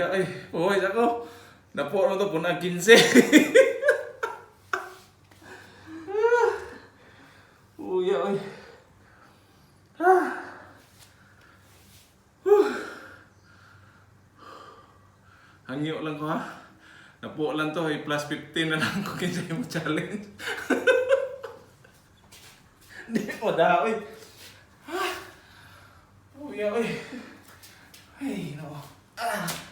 Uya ay, uy ako. Napo ano to puna 15. Uya ay. Ah. Huh. Hangyo lang ko ha. Napo lang to, ay plus 15 na lang ko kinsa mo challenge. Di mo da oy. Ah. Uya oy. Ay, no. Ah.